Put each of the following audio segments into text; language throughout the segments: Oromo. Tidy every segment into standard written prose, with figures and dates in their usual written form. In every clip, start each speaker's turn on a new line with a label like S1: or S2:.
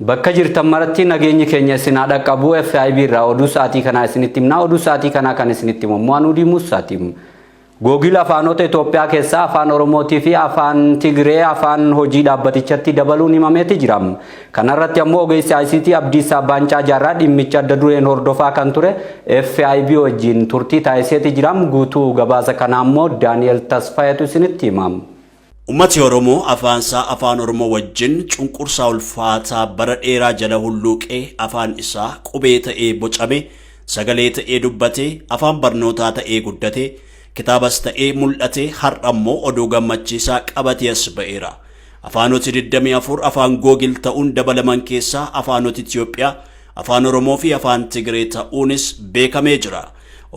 S1: Bakka jirtan maratti nageenyi keenya isin haa dhaqqabu. FIB irraa oduu sa'aatii kanaa isinitti himna. Oduu sa'aatii kanaa kan isinitti himu immoo Anuu Diimuusaati. Googil afaanota Itoophiyaa keessaa Afaan Oromootii fi Afaan Tigree afaan hojii dhaabbatichatti dabaluun himameeti jira. Kanarratti ammoo ogeessi ICT Abdiisaa Baancaa Jaarraa dhimmicha adda dureen hordofaa kan ture FIB wajjin turtii taasiseeti jira. Guutuu gabaasa kanaa immoo Daani'el Tasfaayetu isinitti hima.
S2: Ummati Oromoo afaansaa Afaan Oromoo wajjin cunqursaa ulfaataa bara dheeraa jala hulluuqee afaan isaa qubee ta'ee bocame, sagalee ta'ee dubbate, afaan barnootaa ta'ee guddate, kitaabas ta'ee mul'ate har'a immoo oduu gammachiisaa qabatee as ba'eera. Afaanoti 24 afaan Googil ta'uun dabalaman keessaa afaanoti Itiyoophiyaa Afaan Oromoo fi Afaan Tigree ta'uunis beekamee jira.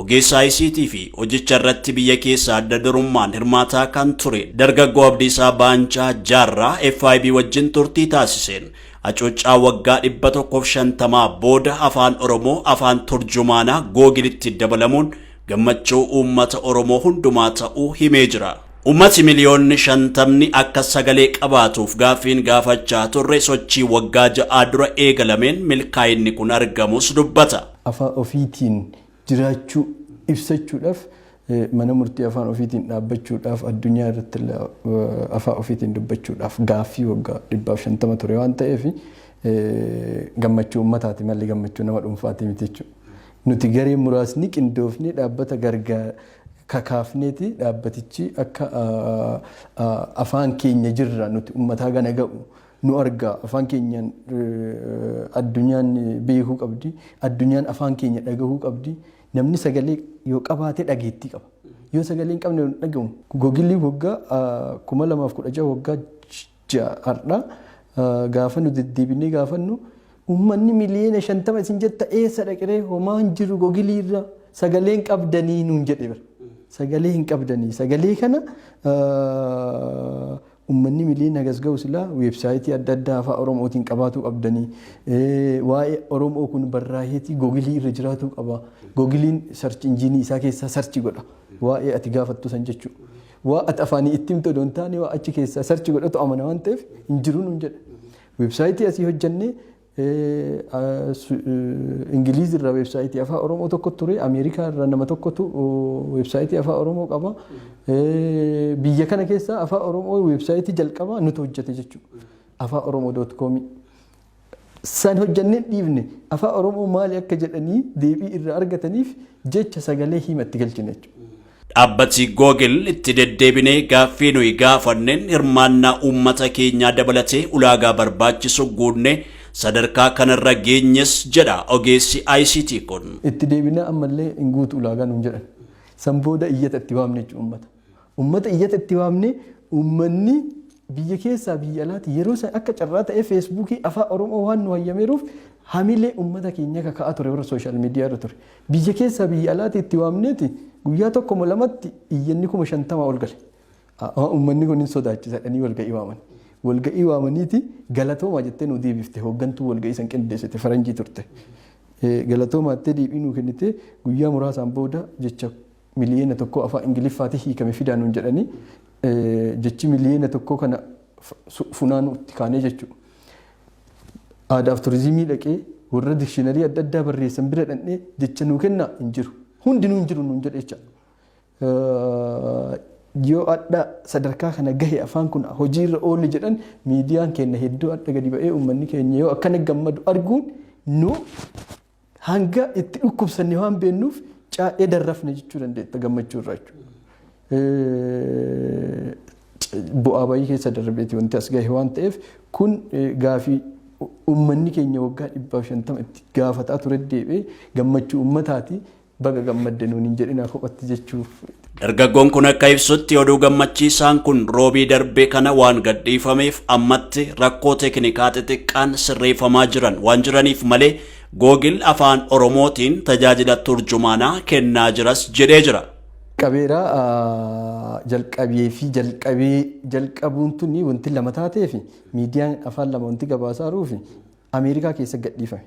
S2: Ogeessa ICT fi hojicha irratti biyya keessaa adda durummaan hirmaataa kan ture dargaggoo Abdiisaa Baancaa Jaarraa FIB wajjin turtii taasiseen hacuuccaa waggaa 150 booda Afaan Oromoo afaan turjumaanaa Googilitti dabalamuun gammachuu uummata Oromoo hundumaa ta'uu himee jira. Uummati miliyoonni shantamni akka sagalee qabaatuuf gaaffiin gaafachaa turre sochii waggaa ja'aa dura eegalameen milkaa'inni kun argamuus dubbata.
S3: Afaan ofiitiin jiraachuu ibsachuudhaaf, mana murtii afaan ofiitiin dhaabbachuudhaaf, addunyaa irratti illee afaan ofiitiin dubbachuudhaaf gaaffii waggaa 150 ture waan ta'eef, gammachuu uummataati malee gammachuu nama dhuunfaati miti jechuudha. Nuti garee muraasni qindoofnee dhaabbata gargaar kakaafneeti dhaabbatichi akka afaan keenya jirra, nuti uummataa gana ga'u nu argaa, afaan keenyaan addunyaan beekuu qabdi, addunyaan afaan keenya dhagahuu qabdi. Namni sagalee yoo qabaate dhageettii qaba, yoo sagalee hin qabne hin dhagahu. Googilii waggaa 2016, waggaa 6 har'a, gaafa nu deddeebinee gaafannu, uummanni miliyoona 50 isin jetta eessa dhaqiree? Homaa hin jiru, googilii irra sagalee hin qabdanii nuun jedhe bira. Sagalee hin qabdanii, sagalee kana uummanni miliyoona hagas ga'u silaa weebsaayitii adda addaa afaan Oromootiin qabaatuu qabdanii, waa'ee Oromoo kun barraaheetii googilii irra jiraatuu qaba. Googiliin search engine isaa keessaa search godha. Waa'ee ati gaafattu san jechuudha. Waa ati afaanii itti himtu odoo hin taane, waa achi keessaa search godhatu amana waan ta'eef hin jiru nuun jedhe. Weebsaayitii asii hojjennee, Ingiliiz irraa weebsaayitii afaan Oromoo tokko ture, Ameerikaa irraa nama tokkotu weebsaayitii afaan Oromoo qaba. Biyya kana keessa afaan Oromoo weebsaayitii jalqabaa nutu hojjete jechuudha. AfaanOromoo.comii. San hojjennee dhiifne, afaan Oromoo maali akka jedhanii deebii irraa argataniif jecha sagalee hima itti galchine jechuudha.
S2: Dhaabbati Google itti deddeebinee gaaffii nuyi gaafanneen hirmaannaa uummata keenyaa dabalatee ulaagaa barbaachisu guunnee sadarkaa kanarra geenyes jedha ogeessi ICT kun.
S3: Itti deebinaa ammallee hin guutu ulaagaa nuun jedhan. San booda iyyata itti waamne jechuudha uummata. Uummata iyyata itti waamne, uummanni biyya keessaa biyya alaati yeroo san akka carraa ta'ee feesbuukii afaan Oromoo waan nu hayyameeruuf hamilee uummata keenya kaka'aa ture, warra social media irra ture. Biyya keessaa biyya alaati itti waamneeti guyyaa tokko moo lamatti iyyanni 50,000 ol gale. Uummanni kun hin sodaachisa jedhanii walga'ii waaman. Walga'ii waamaniiti galatoomaa jettee nu deebifte hooggantuu walga'ii san qindeessite, faranjii turte. Galatoomaa jettee deebii nuu kennite. Guyyaa muraasaan booda jecha 1 million afaan Ingiliffaatti hiikame fidaa nuun jedhanii, jechi 1 million kana funaanuutti kaanee jechuudha. Aadaaf turizimii dhaqee warra dictionary adda addaa barreessan bira dhaqnee jecha nuu kennaa, hin jiru. Hundinuu hin jiru nuun jedhe jecha. Yoo adda sadarkaa kana gahe afaan kun hojiirra oole jedhan, miidiyaan keenya hedduu adda gadi ba'ee uummanni keenya yoo akkana gammadu arguun, nu hanga itti dhukkubsanne waan beennuuf caa'ee darrafne jechuu dandeetta gammachuu irraa jechuudha. Bu'aa bayii keessa darbeeti wanti as gahe waan ta'eef, kun gaafii uummanni keenya waggaa 150 itti gaafataa ture deebi'ee gammachuu uummataati, baga gammadde nuun hin jedhinaa kophatti jechuuf.
S2: Dargaggoon kun akka ibsutti, oduu gammachiisaan kun roobii darbee kana waan gadhiifameef ammatti rakkoo teeknikaa xixiqqaan sirreeffamaa jiran waan jiraniif malee Google afaan Oromootiin tajaajila turjumaanaa kennaa jiras jedhee jira.
S3: Qabeeraa jalqabee fi jalqabee jalqabuun tuni wanti lama taatee fi miidiyaan afaan lama wanti gabaasaa jiruu fi Ameerikaa keessa gadhiifame.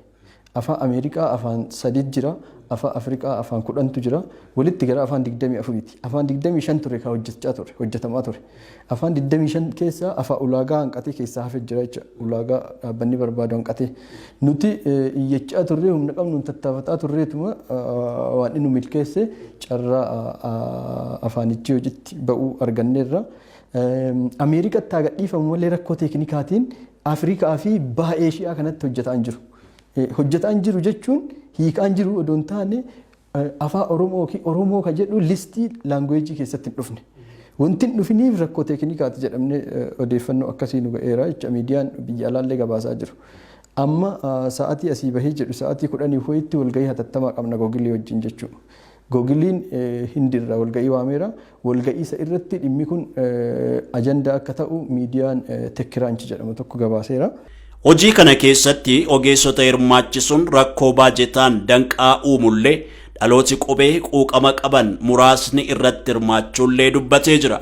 S3: Afaan Ameerikaa afaan sadi jira. Afaan Afrikaa afaan 10tu jira. Walitti gara afaan 24ti. Afaan 25 ture kan hojjechaa ture, hojjetamaa ture. Afaan 25 keessaa afaan ulaagaa hanqatee keessaa hafe jira jechuudha. Ulaagaa dhaabbanni barbaadu hanqatee. Nuti iyyachaa turre, humna qabnuun tattaafataa turreetuma waan inni milkeesse carraa afaanichi hojiitti ba'uu arganneerra. Ameerikaatti haa gadhiifamu malee rakkoo teeknikaatiin Afrikaa fi Baha Eeshiyaa kanatti hojjetaa hin jiru. Hojjetaa hin jiru jechuun hiikaa hin jiru odoo hin taane, afaan Oromoo yookiin Oromoo kan jedhu listii language keessatti hin dhufne. Wanti hin dhufiniif rakkoo teeknikaati jedhamne odeeffannoo akkasii nu ga'eera jecha, miidiyaan biyya alaallee gabaasaa jiru. Amma sa'aatii asii bahee jedhu sa'aatii 10 wayitti walgahii hatattamaa qabna Googilii wajjin jechuudha. Googiliin Hindiirraa walgahii waameera. Walgahii isa irratti dhimmi kun ajandaa akka ta'u miidiyaan TechCrunch jedhamu tokko gabaaseera.
S2: Hojii kana keessatti ogeessota hirmaachisuun rakkoo baajetaan danqaa uumullee, dhalooti qubee quuqama qaban muraasni irratti hirmaachuullee dubbatee jira.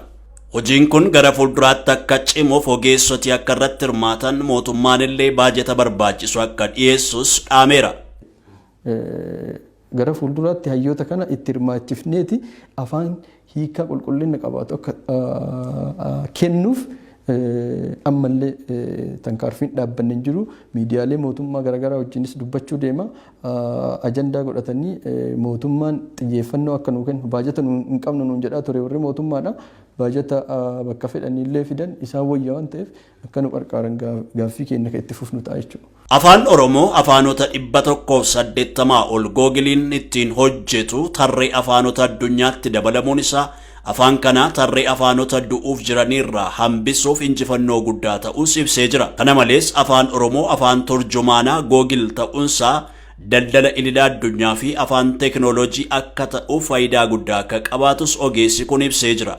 S2: Hojiin kun gara fuulduraatti akka cimuuf ogeessoti akka irratti hirmaatan, mootummaan illee baajeta barbaachisu akka dhiyeessus dhaameera.
S3: Gara fuulduraatti hayyoota kana itti hirmaachifneeti afaan hiikaa qulqullina qabaatu akka kennuuf ammallee tankaarfiin dhaabbanne hin jiru. Miidiyaalee mootummaa garaagaraa wajjinis dubbachuu deema. Ajandaa godhatanii mootummaan xiyyeeffannoo akka nuu kennu, baajata hin qabnu nuun jedhaa ture warri mootummaadha. Baajata bakka fedhanillee fidan isaan wayya waan ta'eef akka nu qarqaaran gaaffii keenya kan itti fufnu ta'a jechuudha.
S2: Afaan Oromoo afaanota 180 ol Googiliin ittiin hojjetu tarree afaanota addunyaatti dabalamuun isaa afaan kana tarree afaanota du'uuf jiranirraa hambisuuf injifannoo guddaa ta'us ibsee jira. Kana malees afaan Oromoo afaan turjumaanaa Googil ta'uunsaa daldala idila addunyaa fi afaan teekinooloojii akka ta'uuf faayidaa guddaa akka qabaatus ogeessi kun ibsee jira.